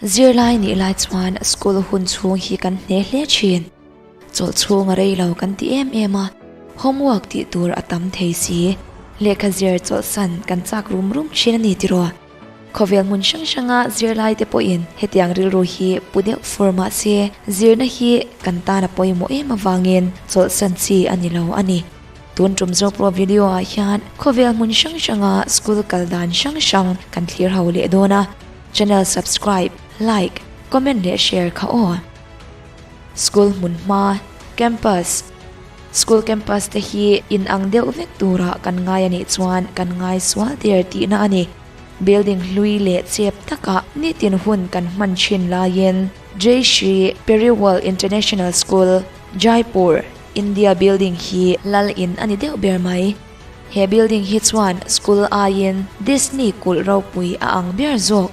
Zirlai nih lai chuan school hun chhung hi kan hne hle thin. Chawlh chhung a rei lo kan ti em em a, homework tih tur a tam thei si. Lehkha zir chawlhsan kan chak rum rum thin a ni tiraw? Khawvel hmun hrang hranga zirlai te pawhin hetiang rilru hi pu deuh fur mah se, zirna hi kan tan a pawimawh em avangin chawlhsan chi a ni lo a ni. Tun tum Zopro video ah hian khawvel hmun hrang hranga school kal dan hrang hrang kan thlir ho leh dawn a, channel subscribe, like, comment leh share kha aw. School hmun hma, campus, School campus te hi in ang deuh vek turah kan ngai a nih chuan kan ngai sual der tihna a ni. Building hlui leh chep takah nitin hun kan hman thin laiin Jai Shri Periwal International School, Jaipur, India building hi lal in a ni deuh ber mai. He building hi chuan school aiin Disney kulh ropui a ang ber zawk.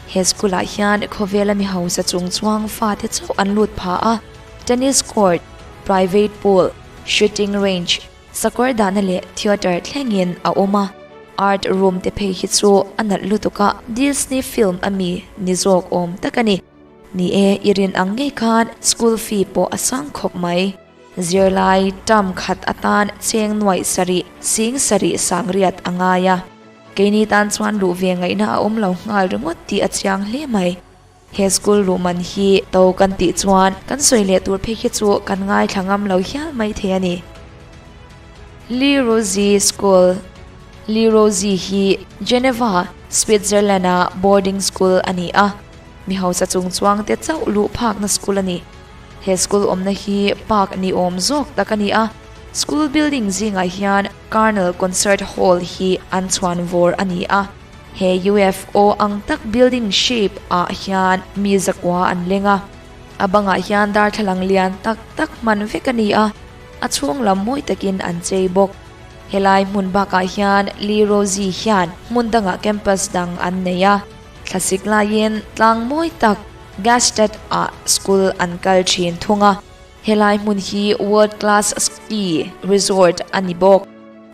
He school ah hian khawvela mi hausa chung chuang fate chauh an lut pha a, tennis court, private pool, shooting range, sakawr dahna leh theatre thlengin a awm a, art room te phei hi chu a nalh lutuk a, Disney film a mi ni zawk awm tak a ni. Ni e, i rin ang ngei khan school fee pawh a sang khawp mai. Zirlai term khat atan cheng nuaih sarih, sing sarih sang riat a ngai a. Keini tan chuan luh ve ngaihna a awm lo nghal ringawt tih a chiang hle mai. He school luh man hi to kan tih chuan kan sawi leh tur phei khi chu kan ngaithla ngam lo hial mai thei a ni. Lee Rosie School Lee Rosie hi Geneva, Switzerland-a boarding school a ni a, mi hausa chung chuang te chauh luh phakna school a ni. He school awmna hi park ni awm zawk tak a ni a, school building zingah hian Carnal Concert Hall hi an chhuan vawr a ni a. He UFO ang tak building shape ah hian mi zakua an leng a, a bangah hian darthlalang lian tak tak hman vek a ni a, a chhung lam mawi takin an chei bawk. Helai hmun bakah hian Lee Rosie hian hmun dangah campus dang an nei a, thlasik laiin tlang mawi tak Gastad ah school an kal thin thung a. Helai hmun hi world class ski resort a ni bawk.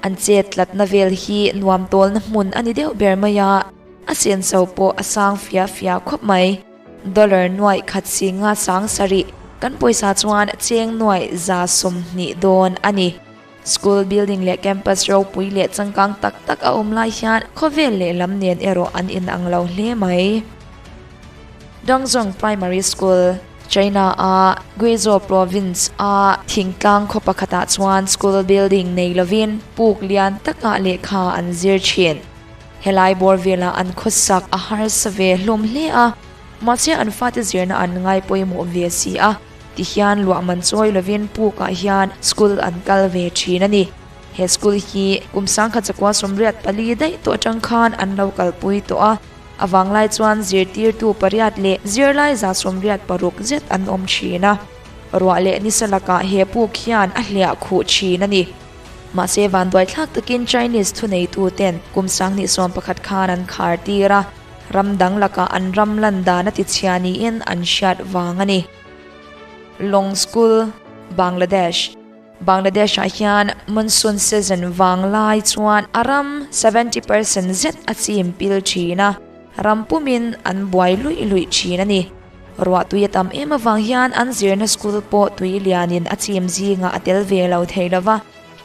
An chet tlatna vel hi nuam tawlna hmun a ni deuh ber mai a, a senso pawh a sang fia fia khawp mai. Dollar nuaih khat si nga sang sarih, kan pawisa chuan cheng nuaih 120 dawn a ni. School building leh campus ropui leh changkang tak tak a awm lai hian khawvel lehlam nen erawh an inang lo hle mai. Dongzhong Primary School, China a Guizhou Province a thingtlang khaw pakhatah chuan school building nei lovin puk lian takah lehkha an zir thin. Helai bawr velah an khawsak a harsa ve hlawm hle a, mahse an fate zirna an ngai pawimawh ve si a, tihian luah man chawi lovin pukah hian school an kal ve thin a ni. He school hi kum 1984 daih tawh atang khan an lo kalpui tawh a. A vanglai chuan zirtirtu pariat leh zirlai 86 zet an awm thin a, ruah leh nisa lakah he puk hian a hliah khuh thin a ni. Mahse vanduaithlak takin Chinese thuneituten kum 2011 khan an khar tir a, ram dang lakah an ram lan dan a tichhia niin an hriat vang a ni. Long School, Bangladesh. Bangladesh-ah hian monsoon season vang lai chuan a ram 70% zet a chim pil thin a, ram pumin an buai luih luih thin a ni. Ruah tui a tam em avang hian an zirna school pawh tui lianin a chim zingah a tel ve lo thei lo va,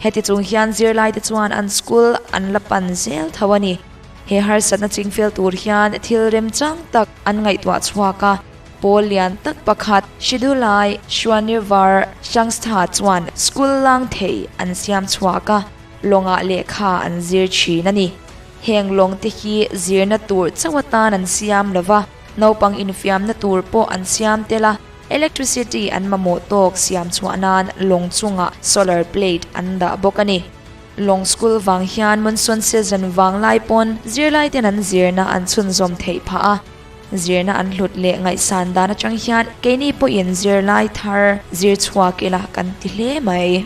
heti chung hian zirlaite chuan an school an la pan zel tho a ni. He harsatna chingfel tur hian thil remchang tak an ngaihtuah chhuak a. Pawl lian tak pakhat Shidulai Swanirvar Sangstha chuan school lang thei an siam chhuak a, lawngah lehkha an zir thin a ni. Heng lawng te hi zirna tur chauh atan an siam lo va, naupang infiamna tur pawh an siam tel a, electricity an mamawh tawk siam chhuah nan lawng chungah solar plate an dah bawk a ni. Lawng school vang hian monsoon season vang lai pawn zirlaiten an zirna an chhunzawm theih phah a. Zirna an hlut leh ngaihsan dan atang hian keini pawhin zirlai thar zir chhuak ila kan ti hle mai.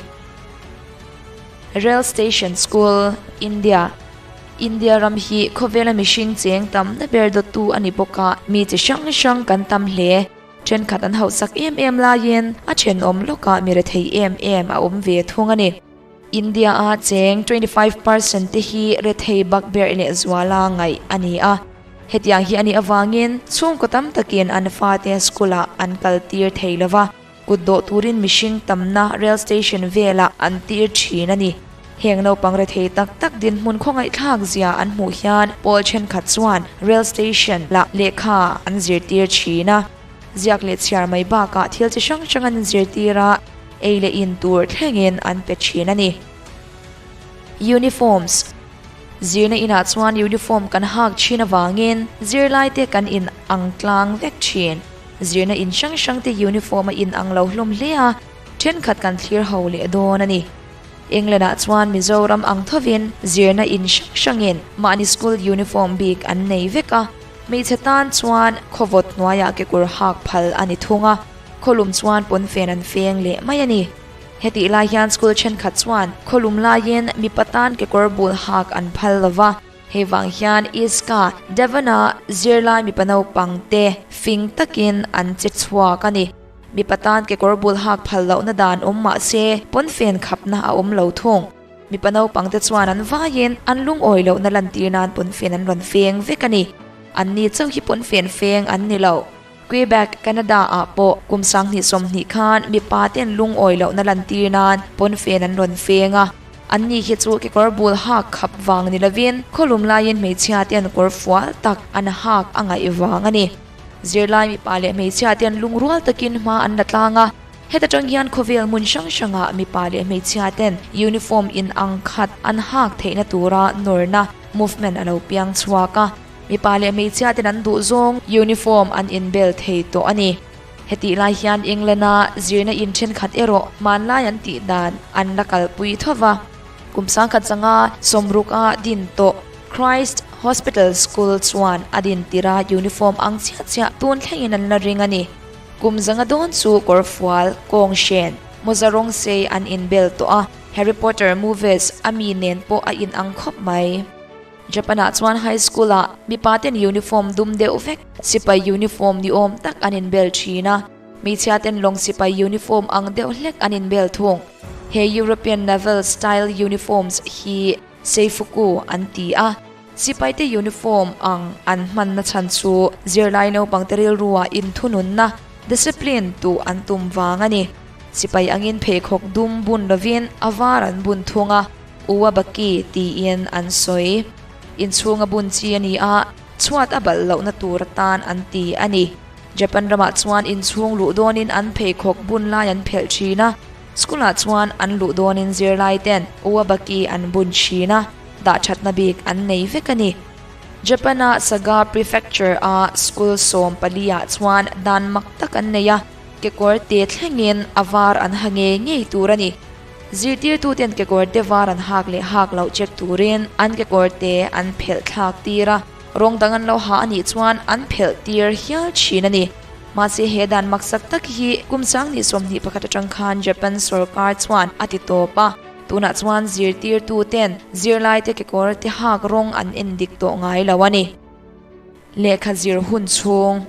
Rail Station School, India India ram hi khawvela mihring cheng tamna ber dawttu a ni bawk a, mi chi hrang hrang kan tam hle. Thenkhat an hauhsak em em laiin a thenawm lawkah mi rethei em em a awm ve thung a ni. India-a cheng 25% te hi rethei bakberh leh zuala ngaih a ni a. Hetiang hi a nih avangin chhungkaw tam takin an fate school-ah an kal tir thei lo va, kut dawh turin mihring tamna rail station velah an tir thin a ni. Heng naupang rethei tak tak dinhmun khawngaihthlak zia an hmuh hian pawl thenkhat chuan rail station lah lehkha an zirtir thin a. Ziak leh chhiar mai bakah thil chi hrang hrang an inzirtir a, ei leh in tur thlengin an pe thin a ni. Uniforms, Zirna inah chuan uniform kan hak thin avangin zirlaite kan in ang tlang vek thin. Zirna in hrang hrangte uniform a in ang lo hlawm hle a, thenkhat kan thlir ho leh dawn a ni. England-ah chuan Mizoram ang thovin zirna in hrang hrangin mahni school uniform bik an nei vek a, hmeichhe tan chuan khawvawt hnuaiah kekawr hak phal a ni thung a, khawlum chuan pawnfen an feng leh mai a ni. Hetih lai hian school thenkhat chuan khawlum laiin mipa tan kekawr bul hak an phal lo va, hei vang hian Iska, Devon-a zirlai mipa naupang te fing takin an che chhuak a ni. Mipa tan kekawr bul hak phal lohna dan awm mah se pawnfen khapna a awm lo thung. Mipa naupang te chuan an vaiin an lungawi lohna lantir nan pawnfen an rawn feng vek a ni. Anni chauh hi pawnfen feng an ni lo. Quebec, Canada-ah pawh kum 2020 khan mipa ten lungawi lohna lantir nan pawnfen an rawn feng a. Anni hi chu kekawr bul hak khap vang ni lovin khawlum laiin hmeichhia ten kawr fual tak an hak a ngaih vang a ni. Zirlai mipa leh hmeichhia ten lungrual takin hma an la tlang a. Heta tang hian khawvel hmun hrang hrangah mipa leh hmeichhia ten uniform in ang khat an hak theihna tura nawrna, movement, a lo piang chhuak a. Mipa leh hmeichhia ten an duh zawng uniform an inbel thei tawh a ni. Hetih lai hian England-a zirna in thenkhat erawh hmanlai an tih dan an la kalpui tho va. Kum sangkhat zanga sawmruka din tawh Christ Hospital School chuan a din tirha uniform ang chiah chiah tun thlengin an la ring a ni. Kum zanga dawn chu kawrfual, kawng hren, mawza rawng sei an inbel tawh a, Harry Potter movies a mi nen pawh a inang khawp mai. Japan-ah chuan high school-ah mipa ten uniform dum deuh vek, sipai uniform ni awm tak an inbel thin a, hmeichhia ten lawng sipai uniform ang deuh hlek an inbel thung. He European naval style uniforms hi Seifuku an ti a, sipaite uniform ang an hmanna chhan chu zirlai naupangte rilruah inthununna, discipline, tuh an tum vang a ni. Sipai angin pheikhawk dum bun lovin a var an bun thung a. Uwabaki tiin an sawi. Inchhunga bun chi a ni a, chhuat a balh lohna tur atan an ti a ni. Japan ramah chuan inchhung luh dawnin an pheikhawk bun lai an phelh thin a, school-ah chuan an luh dawnin zirlai ten Uwabaki an bun thin a, dahthatna bik an nei vek a ni. Japan-a Saga Prefecture-a school 14 ah chuan dan mak tak an nei a, kekawr te thlengin a var an ha ngei ngei tur a ni. Zirtirtuten kekawrte var an hak leh hak loh check turin an kekawrte an phelh thlak tir a, rawng dang an lo ha a nih chuan an phelh tir hial thin a ni. Mahse he dan maksak tak hi kum 2021 atang khan Japan sorkar chuan a ti tawp a, tunah chuan zirtirtuten zirlaite kekawrte hak rawng an en dik tawh ngai lo a ni. Lehkha zir hun chhung.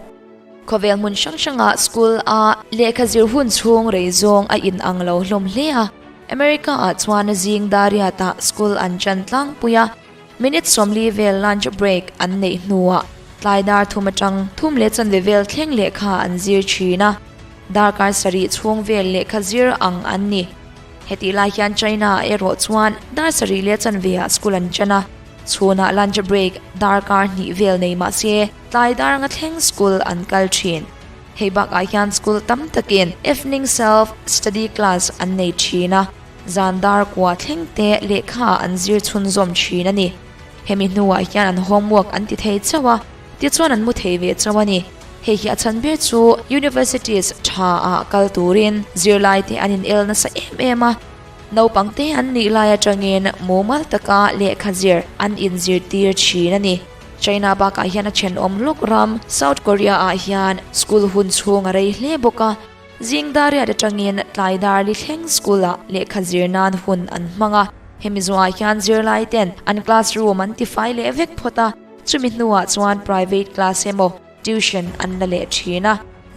Khawvel hmun hrang hrangah school a lehkha zir hun chhung rei zawng a in ang lo hlawm hle a. America ah chuan zing dariat ah school an ṭan tlangpui a, minute 40 vel lunch break an neih hnuah tlai dar thum aṭang thum leh chanve vel thleng lehkha an zir ṭhin a, darkar sarih chhung vel lehkha zir ang an ni. Hetih lai hian China ah erawh chuan dar sarih leh chanve ah school an ṭan a. Chhunah lunch break darkar hnih vel nei mah se tlai dar anga thleng school an kal thin. Hei bakah hian school tam takin evening self study class an nei thin a, zan dar kua thleng te lehkha an zir chhunzawm thin a ni. Hemi hnuah hian an homework an ti thei chauh a, tichuan an mu thei ve chauh a ni. Hei hi a chhan ber chu universities tha ah kal turin zirlai te an in el nasa em em a, Naupangte an nih lai atangin mumal taka lehkha zir an inzirtir thin a ni. China bakah hian a thenawm lawk ram South Korea ah hian school hun chhung a rei hle bawk a, zing dar riat atangin tlai dar li thleng school ah lehkha zir nan hun an hmang a. Hemi zawhah hian zirlai ten an classroom an tifai leh vek phawt a, chumi hnuah chuan private class emaw tuition an la leh thin a,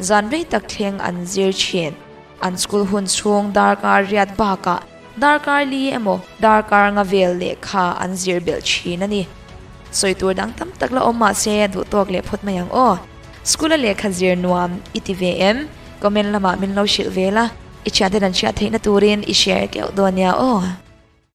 zan rei tak thleng an zir thin. An school hun chhung darkar riat bakah darkar li emaw darkar nga vel lehkha an zir belh thin a ni. Sawi tur dang tam tak la awm mahse duh tawk leh phawt mai ang aw. School a lehkha zir nuam i ti ve em? Comment lamah min lo hrilh ve la, i thianten an hriat theihna turin i share keuh dawn nia aw.